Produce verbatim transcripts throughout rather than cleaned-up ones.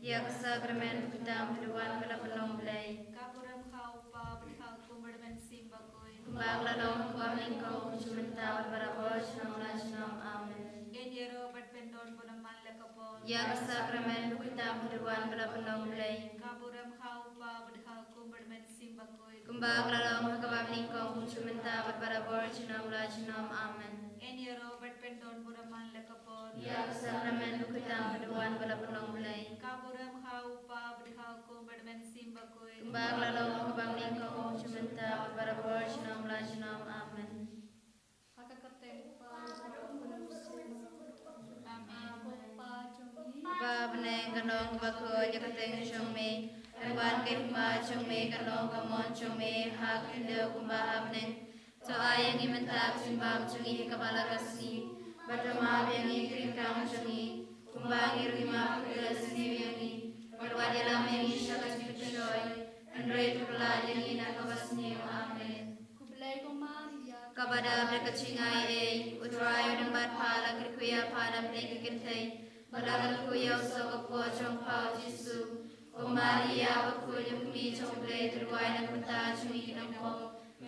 Ïa ka sakramen ba khadduh khadduh wan ba la pynlong Blei. Ka burom ha u Kpa bad ha u Khun bad ha u Mynsiem Bakhuid. Kumba ka la long ha kaba nyngkong, kum mynta bad barabor, junom la junom. Amen. Ngin ïaroh bad pyndon bun man la ka por. Ïa ka sakramen ba khadduh khadduh wan ba la pynlong Blei. Ka burom ha u Kpa bad ha u Khun bad ha u Mynsiem Bakhuid. Kumba ka la long ha kaba nyngkong, kum mynta bad barabor, junom la junom. Amen. Ngin ïaroh bad pyndon bun man la ka por. Ïa ka sakramen ba khadduh khadduh wan ba la pynlong Blei. Ka burom ha u Kpa bad ha u Khun bad ha u Mynsiem Bakhuid. Kumba ka la long ha kaba nyngkong, kum mynta bad barabor, junom la junom. Amen. Ha ka kyrteng u Kpa, Amen. Kpa jong ngi ba ha bneng, kan long kaba khuid ïa ka kyrteng jong me. Kan wan ka hima jong me, kan long ka mon jong me ha ka khyndew kumba ha bneng. To ai ïa ngi mynta ka jingbam jong ngi ha kaba la ka sngi. Bad to map ïa ngi ki ryngkang jong ngi, kumba ngi ruh ngi map ïa kiba sniew ïa ngi. Bad wat ïalam ïa ngi sha ka jingpynshoi, hynrei to pynlait ïa ngi na kaba sniew. Amen. Khublei ko Maria, kaba dap da ka jingaiei, u Trai u don bad pha. La kyrkhu ïa pha na pdeng ki kynthei, bad la kyrkhu ïa u soh ka por jong pha u Jisu. Ko Maria bakhuid, ko Kmie jong u Blei, to duwai na ka bynta jong ngi ki nongpop,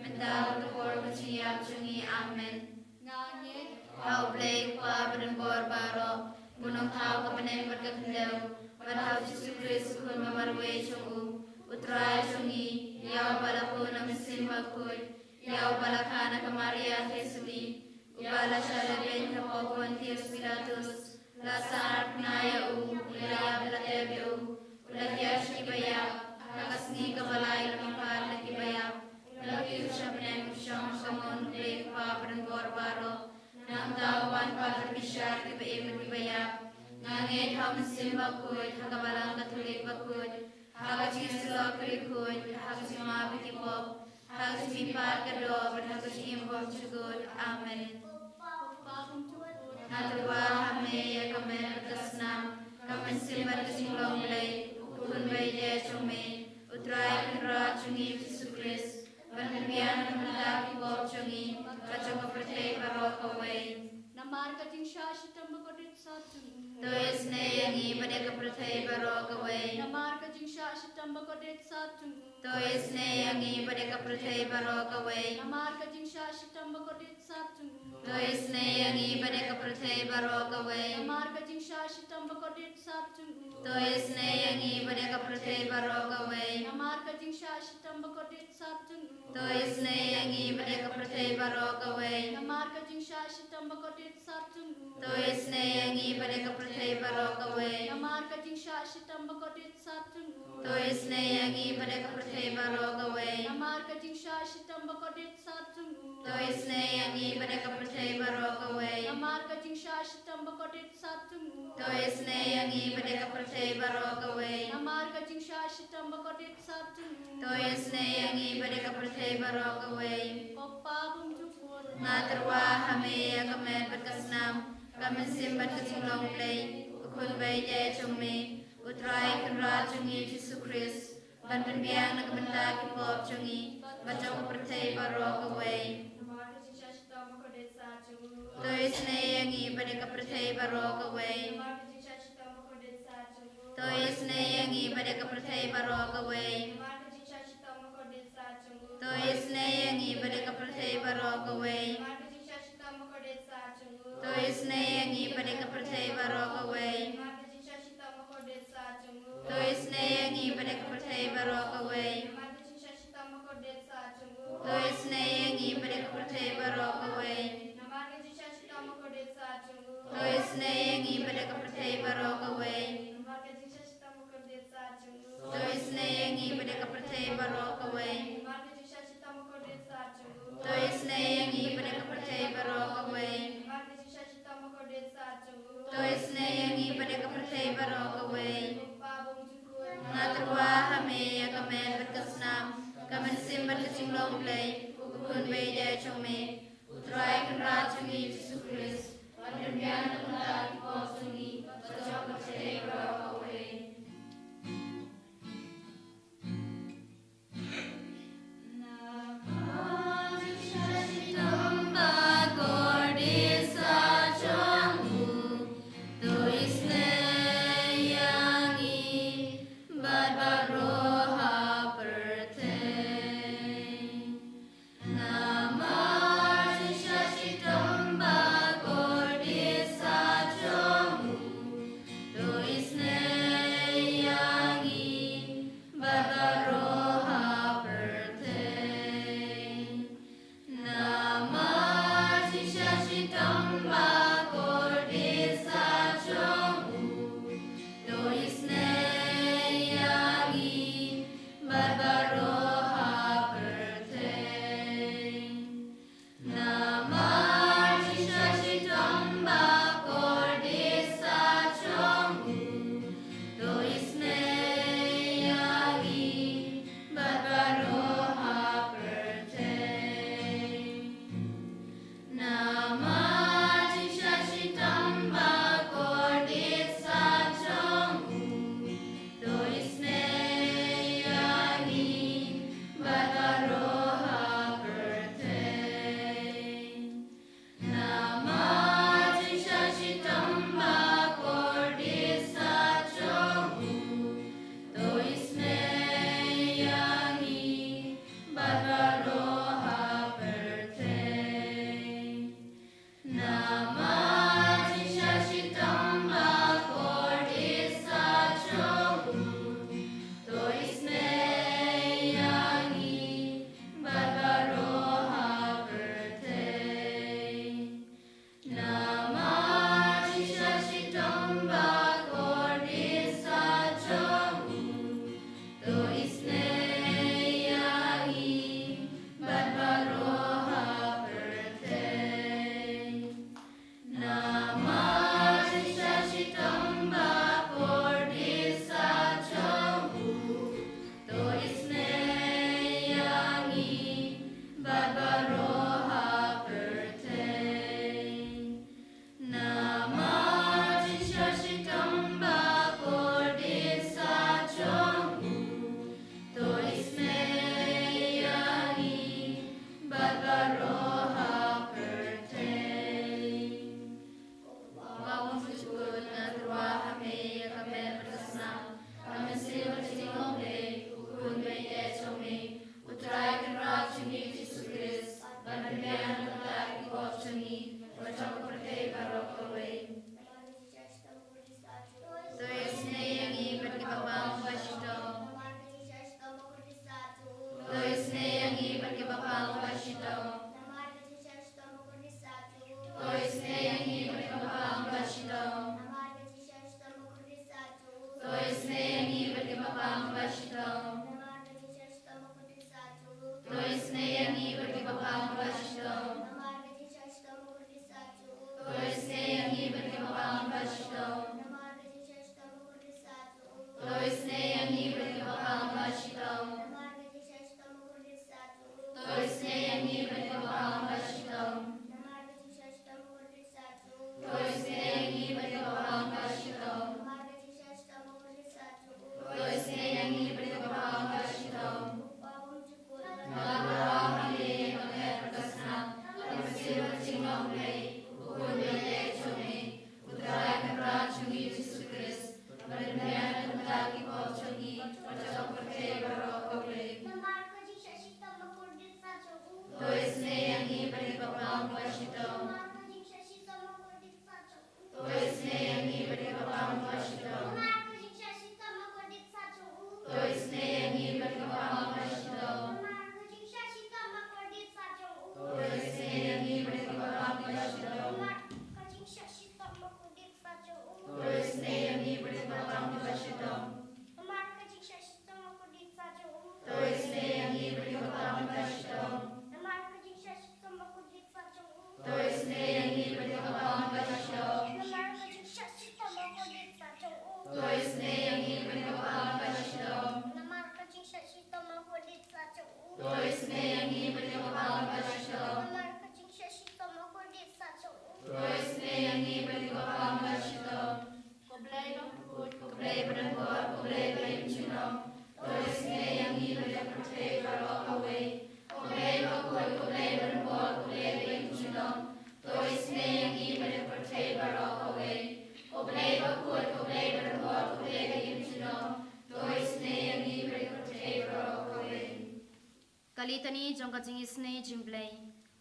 mynta bad ha ka por ka jingïap jong ngi. Amen. Nga ngeit ha u Blei u Kpa badonbor baroh, ba u nongthaw ka bneng bad ka khyndew, bad ha u Jisu Khrist u Khun ba marwei jong u, u Trai jong ngi, ïa uba la pun na u Mynsiem Bakhuid, ïa uba la kha na ka Maria Theisotti, uba la shah lehbeiñ hapoh Pontius Pilatus, la sah arpna ïa u, u la ïap, la tep ïa u, u la hiar sha kiba ïap, ha ka sngi kaba lai u la mihpat na kiba ïap, u la kiew sha bneng, u shong ha ka mon u Blei u Kpa badonbor baroh. Nangta u wan pat ban bishar kiba im bad kiba ïap. Nga ngeit ha u Mynsiem Bakhuid, ha ka Balang Katholik bakhuid, ha ka jingïasyllok ki riewkhuid, ha ka jingmap ïa ki pop, ha ka jingmihpat ka doh, bad ha ka jingim bymjukut. Amen. Nga tyrwa ha me ïa ka met bad ka snam, ka mynsiem bad ka jinglong Blei, u Khun ba ïeit jong me, u Trai Kynrad jong ngi u Jisu Khrist, ban pynbiang na ka bynta ki pop jong ngi bad jong ka pyrthei baroh kawei. Namar ka jingshah shitom bakordit sat jong u. To isynei ïa ngi bad ïa ka pyrthei baroh kawei. Namar ka jingshah shitom bakordit sat jong u. To isynei ïa ngi bad ïa ka pyrthei baroh kawei. Namar ka jingshah shitom bakordit sat jong u. To isynei ïa ngi bad ïa ka pyrthei baroh kawei. Namar ka jingshah shitom bakordit sat jong u. To isynei ïa ngi bad ïa ka pyrthei baroh kawei. Namar ka jingshah shitom bakordit sat jong u. To isynei ïa ngi bad ïa ka pyrthei baroh kawei. Namar ka jingshah shitom bakordit sat jong u. To isynei ïa ngi bad ïa ka pyrthei baroh kawei. Namar ka jingshah shitom bakordit sat jong u. To isynei ïa ngi bad ïa ka pyrthei baroh kawei. Namar ka jingshah shitom bakordit sat jong u. To isynei ïa ngi bad ïa ka pyrthei baroh kawei. Namar ka jingshah shitom bakordit sat jong u. To isynei ïa ngi bad ïa ka pyrthei baroh kawei. Namar ka jingshah shitom bakordit sat jong u. To isynei ïa ngi bad ïa ka pyrthei baroh kawei. Ko Kpa bymjukut. Nga tyrwa ha me ïa ka met bad ka snam, ka mynsiem bad ka jinglong Blei, u Khun ba ïeit jong me, u Trai Kynrad jong ngi u Jisu Khrist, ban pynbiang na ka bynta ki pop jong ngi bad jong ka pyrthei baroh kawei. Namar ka jingshah shitom bakordit sat jong u. To isynei ïa ngi bad ïa ka pyrthei baroh kawei. Namar ka jingshah shitom bakordit sat jong u. To isynei ïa ngi bad ïa ka pyrthei baroh kawei. Namar ka jingshah shitom bakordit sat jong u. To isynei ïa ngi bad ïa ka pyrthei baroh kawei. Namar ka jingshah shitom bakordit sat jong u. To isynei ïa ngi bad ïa ka pyrthei baroh kawei. Namar ka jingshah shitom bakordit sat jong u. To isynei ïa ngi bad ïa ka pyrthei baroh kawei. Namar ka jingshah shitom bakordit sat jong u. To isynei ïa ngi bad ïa ka pyrthei baroh kawei. Namar ka jingshah shitom bakordit sat jong u. To isynei ïa ngi bad ïa ka pyrthei baroh kawei. Namar ka jingshah shitom bakordit sat jong u. To isynei ïa ngi bad ïa ka pyrthei baroh kawei. Namar ka jingshah shitom bakordit sat jong u. To isynei ïa ngi bad ïa ka pyrthei baroh kawei. Namar ka jingshah shitom bakordit sat jong u. To isynei ïa ngi bad ïa ka pyrthei baroh kawei. Ko Kpa bymjukut. Nga tyrwa ha me ïa ka met bad ka snam, ka mynsiem bad ka jinglong Blei, u Khun ba ïeit jong me, u Trai Kynrad jong ngi u Jisu Khrist, ban pynbiang na ka bynta ki pop jong ngi bad jong ka pyrthei baroh kawei. To isynei ïa ngi bad ïa ka bam kaba shitom. To isynei ïa ngi bad ïa ka bam kaba shitom. To isynei ïa ngi bad ïa ka bam kaba shitom. To isynei ïa ngi bad ïa ka bam kaba shitom. To isynei ïa ngi bad ïa ka bam kaba shitom. To isynei ïa ngi bad ïa ka bam kaba shitom. To isynei ïa ngi bad ïa ka bam kaba shitom. To isynei ïa ngi bad ïa ka bam kaba shitom. To isynei ïa ngi bad ïa ka bam kaba shitom. To isynei ïa ngi bad ïa ka bam kaba shitom. Ko Blei bakhuid, ko Blei badonbor, ko Blei ba im junom. To isynei ïa ngi bad ïa ka pyrthei baroh kawei. Ko Blei bakhuid, ko Blei badonbor, ko Blei ba im junom. To isynei ïa ngi bad ïa ka pyrthei baroh kawei. Ko Blei bakhuid, ko Blei badonbor, ko Blei ba im junom. To isynei ïa ngi bad ïa ka pyrthei baroh kawei. Ka litani jong ka jingisynei jingblei.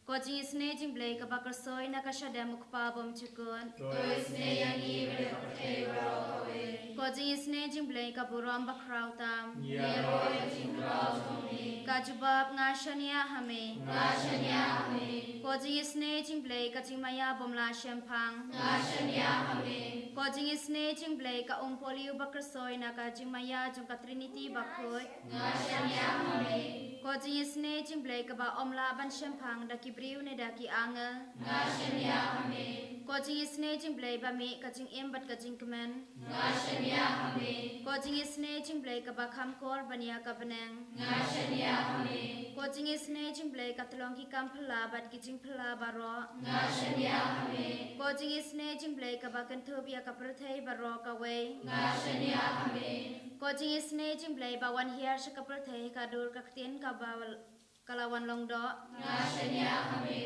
Ko jingisynei jingblei kaba kyrsoi na ka shadem u Kpa bymjukut. To isynei ïa ngi bad ïa ka pyrthei baroh kawei. Ko jingisynei jingblei ka burom bakhraw tam. Ïaroh ïa ka jingkhraw jong me. Ka jubab, nga shaniah ha me. Nga shaniah ha me. Ko jingisynei jingblei ka jingmaïa bymlah shemphang. Nga shaniah ha me. Ko jingisynei jingblei ka um polio ba kyrsoi na ka jingmaïa jong ka Trinity bakhuid. Nga shaniah ha me. Ko jingisynei jingblei kaba ym lah ban shemphang da ki briew ne da ki angel. Nga shaniah ha me. Ko jingisynei jingblei ba mih ka jingim bad ka jingkmen. Nga shaniah ha me. Ko jingisynei jingblei kaba kham kor ban ïa ka bneng. Nga shaniah ha me. Ko jingisynei jingblei ka tlong ki kam phylla bad ki jingphylla baroh. Nga shaniah ha me. Ko jingisynei jingblei kaba kynthup ïa ka pyrthei baroh kawei. Nga shaniah ha me. Ko jingisynei jingblei ba wan hiar sha ka pyrthei ha ka dur ka ktien kaba ka la wan long doh. Nga shaniah ha me.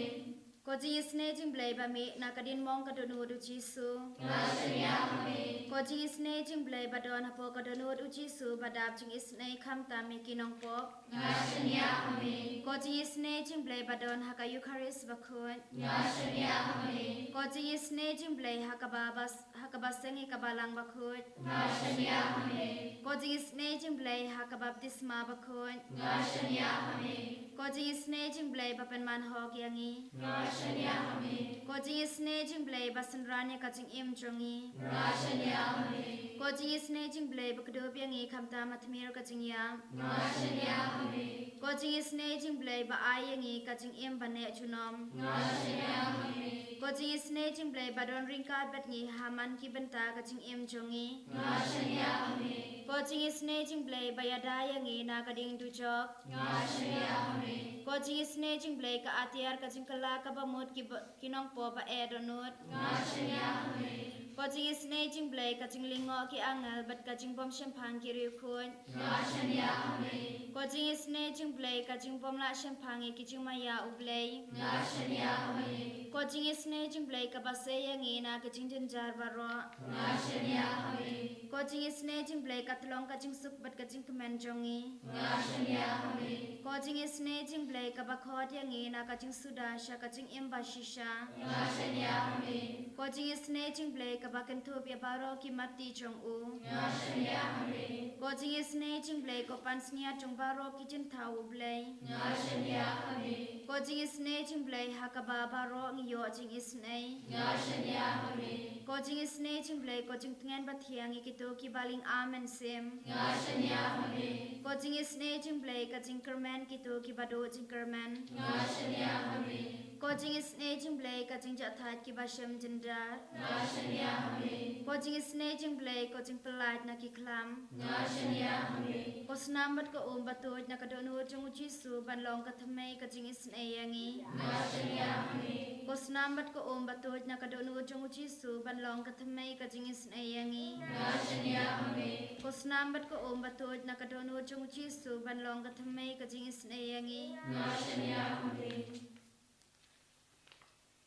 Ko jingisynei jingblei ba mih na ka diengmong ka dohnud u Jisu. Nga shaniah ha me. Ko jingisynei jingblei ba don hapoh ka dohnud u Jisu ba dap jingisynei khamtam ïa ki nongpop. Nga shaniah ha me. Ko jingisynei jingblei ba don ha ka Eukharist bakhuid. Nga shaniah ha me. Ko jingisynei jingblei ha kaba bas ha kaba seng ïa ka Balang bakhuid. Nga shaniah ha me. Ko jingisynei jingblei ha ka baptisma bakhuid. Nga shaniah ha me. Ko jingisynei jingblei ba pynman hok ïa ngi. Nga shaniah ha me. Ko jingisynei jingblei ba synran ïa ka jingim jong ngi. Nga shaniah ha me. Ko jingisynei jingblei ba kdup ïa ngi khamtam ha tmier ka jingïap. Nga shaniah ha me. Ko jingisynei jingblei ba ai ïa ngi ka jingim ba neh junom. Nga shaniah ha me. Ko jingisynei jingblei ba don ryngkat bad ngi ha man ki bynta ka jingim jong ngi. Nga shaniah ha me. Ko jingisynei jingblei ba ïada ïa ngi na ka ding dujok. Nga shaniah ha me. Ko jingisynei jingblei ka atiar ka jingkylla kaba mut ki ba, ki nongpop ba eh dohnud. Nga shaniah ha me. Ko jingisynei jingblei ka jinglyngngoh ki angel bad ka jingbym shemphang ki riewkhuid. Nga shaniah ha me. Ko jingisynei jingblei ka jingbym lah shemphang ïa ki jingmaïa u Blei. Nga shaniah ha me. Ko jingisynei jingblei kaba sei ïa ngi na ka jingjynjar baroh. Nga shaniah ha me. Ko jingisynei jingblei ka tlong ka jingsuk bad ka jingkmen jong ngi. Nga shaniah ha me. Ko jingisynei jingblei kaba khot ïa ngi na ka jingsuda sha ka jingim ba shisha. Nga shaniah ha me. Ko jingisynei jingblei kaba kynthup ïa baroh ki matti jong u. Nga shaniah ha me. Ko jingisynei jingblei ko pansngiat jong baroh ki jingthaw u Blei. Nga shaniah ha me. Ko jingisynei jingblei ha kaba baroh ngi ïoh jingisynei. Nga shaniah ha me. Ko jingisynei jingblei ko jingtngen bathiang ïa kito kiba lyngba mynsiem. Nga shaniah ha me. Ko jingisynei jingblei ka jingkyrmen kito kiba duh jingkyrmen. Nga shaniah ha me. Ko jingisynei jingblei ka jingjahthait kiba shem jyndar. Nga shaniah ha me. Ko jingisynei jingblei ko jingpyllait na ki khlam. Nga shaniah ha me. Ko snam bad ko um ba tuid na ka dohnud jong u Jisu ban long ka thymmei ka jingisynei ïa ngi. Nga shaniah ha me. Ko snam bad ko um ba tuid na ka dohnud jong u Jisu ban long ka thymmei ka jingisynei ïa ngi. Nga shaniah ha me. Ko snam bad ko um ba tuid na ka dohnud jong u Jisu ban long ka thymmei ka jingisynei ïa ngi. Nga shaniah ha me.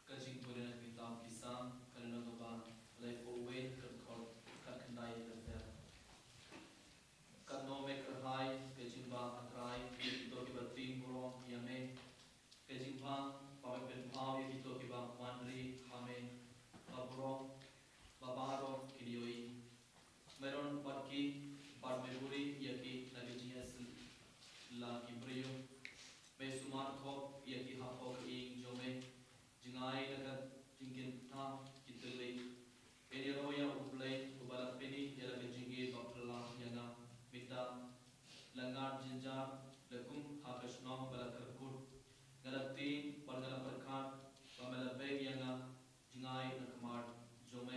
Ka jingpule na ka kitab ki Salm, ka lynnong kaba laiphew wei, ka dkhot khatkhyndai haduh khatlai. Katno me kyrhai ka jingbam, ah Trai, ïa kito kiba tieng burom ïa me. Ka Me sumar khop ïa ki hapoh ka ïing jong me, jngai na ka jingkynta ki tylli. Pynïaroh ïa U Blei uba la pyni ïa la ka jingïeit ba phylla ïa nga. Mynta la ngat jynjar, la kum ha ka shnong ba la kyrkut. Nga la tieng bad nga la pyrkhat ba me la beh ïa nga, jngai na khmat jong me.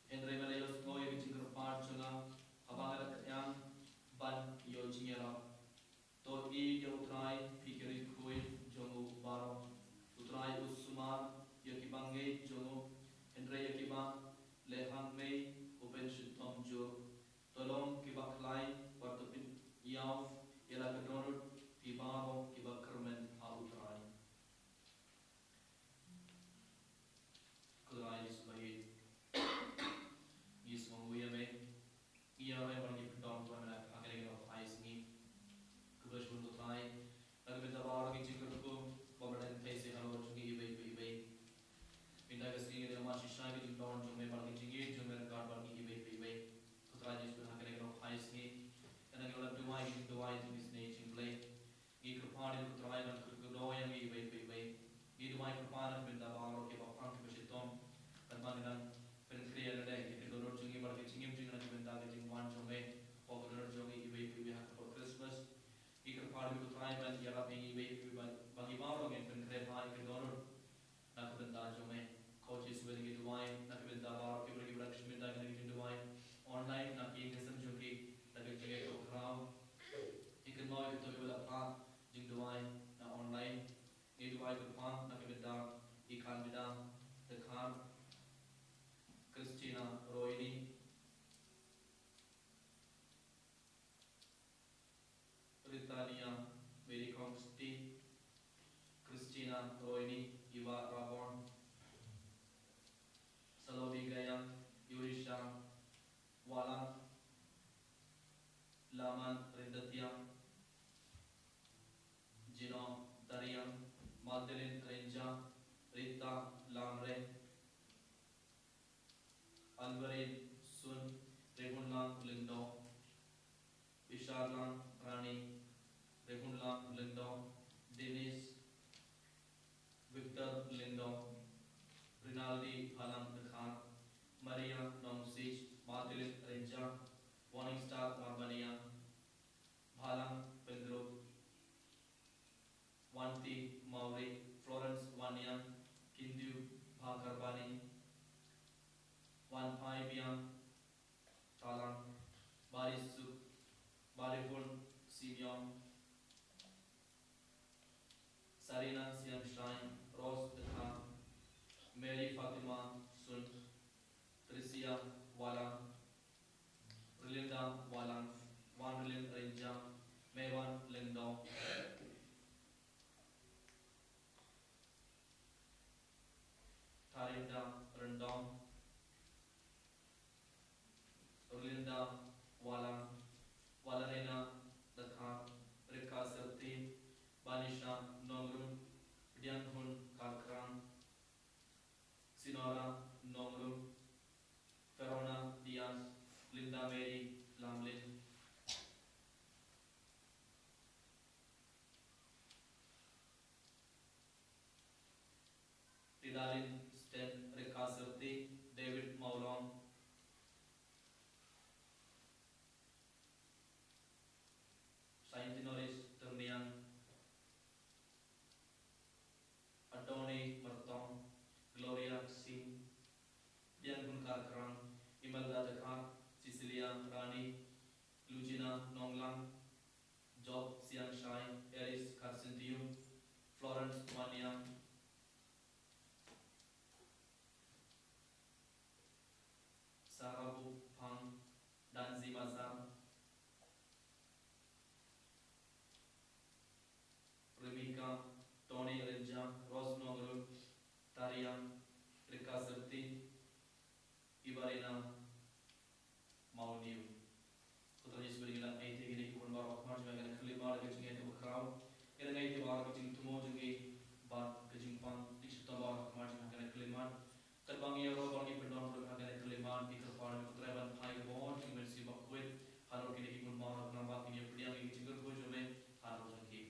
Hynrei me la ïohsngew ïa ka jingkyrpad jong nga haba nga la kynjah ban ïoh jingïarap. To ïeit ïa U Trai, phi ki riewkhuid jong u baroh. U Trai u sumar ïa kiba ngeit jong u, hynrei ïa kiba lehang mei u pynshitom jur. To long kiba khlaiñ bad to pynïaw ïa la ka dohnud, phi baroh kiba kyrmen ha U Trai. Ko Trai Jisu ba ïeit, ngi sngewnguh ïa me. Ngi ïaroh ïa me bad ngi pyndonkam ïa me ha kane ka por, ai sngi. Khublei shibun ko Trai na ka bynta baroh ki jingkyrkhu ba me dang pynthei halor jong ngi iwei pa iwei. Mynta ka sngi ngi dang ïa man shisha ka jingdon jong me bad ka jingïeit jong me ryngkat bad ngi iwei pa iwei. Ko Trai Jisu, ha kane ka por, ai sngi, nga dang ïa lap duwai, jingduwai jong ngi sngewbha jong U Blei. Ngi kyrpad ïa ko Trai ban kyrkhu ïa ngi iwei pa iwei. Ngi duwai kyrpad na ka bynta baroh kiba pang kiba shitom. Bad ba ngi dang pynkhreh ïa lade ïa ka dohnud jong ngi bad ka jingim jong ngi na ka bynta ka jingwan jong me. Hapoh ka dohnud jong ngi iwei pa iwei ha ka por Christmas. Ngi kyrpad ïa ko Trai ban ïarap ïa ngi iwei pa iwei ba ngi baroh ngin pynkhreh bha ïa ka dohnud na ka bynta jong me. Ko Jisu, ngi duwai na ka bynta baroh kiba, kiba dang kynmaw ïa kane ka jingduwai online na ki ïing ki sem jong ki, na ka jingïakhraw. Ngi kynmaw ïa kito kiba la phah jingduwai na online. Ngi duwai kyrpad na ka bynta i Candida Dkhar, Christina Roini, Ritania Mary Kongsti, Christina Roini, Iva Rabon, Salome Gayam, Yurisha Walang, Laman Rindatiang, Jino Tariang, Magdalene Renja, Rita Lamre, Alvarin Sun, Rehunlang Lyngdoh, Bisharlang Rani, Rehunlang Lyngdoh, Dennis Victor Lyngdoh, Rinaldi Bhalang Dkhar, Maria Nongsij, Martelin Renja, Warning Star Marbania, Bhalang Pengrup, Wanti Mawri, Florence Waniang, Kindu Bhakarbani, Wanphai Biang, Talang, Barisuk, Baripun Simeon, Sarina Siangshai, Rose Dkhar, Mary Fatima Sun, Tricia Walang, Relinda Walang, Wanrelin Renja, Mewan Lyngdoh, Tarinda Rendong, Relinda Walang, Walarina Dkhar, Rika Sirti, Banisha Nongrum, Pdianghun Karkrang, Sinora Nongrum, Verona Diaz, Linda Mary Lamlin, Tidalin Sten Rika Sirti, David Maulong, Saintinoris Terniang, Attorney Mertong, Gloria Singh, Diangun Karkrang, Imelda Dkhar, Cecilia Rani, Lugina Nonglang, Job Siangshai, Eris Karsintiu, Florence Waniang, Sarah Buphang, Danzi Masam, Remika, Tony Renja, Rose Nongrum, Tariang, Rika Sirti, Ibarina Mauniu. Ko Trai Jisu, ngi la ai te kine ki khun baroh ha khmat jong me ha kane ka khyllipmat, ka jingïaid kaba khraw. Ngi la ai te baroh ka jingthmu jong ngi bad ka jingpang, ngi shitom baroh ha khmat jong me ha kane ka khyllipmat. Katba ngi ïaroh bad ngi pyndonkam ha kane ka khyllipmat, ngi kyrpad ïa me ko Trai ban phai ka bor jong me Mynsiem Bakhuid halor kine ki khun baroh, khnang ba kin ïa pdiang ïa ka jingkyrkhu jong me halor jong ki.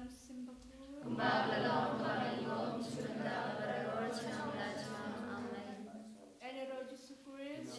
Sim bakhuid. Kumba ka la long ha kaba ïaid bad sha ka por baroh. Amen. Ïa la ïaroh Jisu Khrist.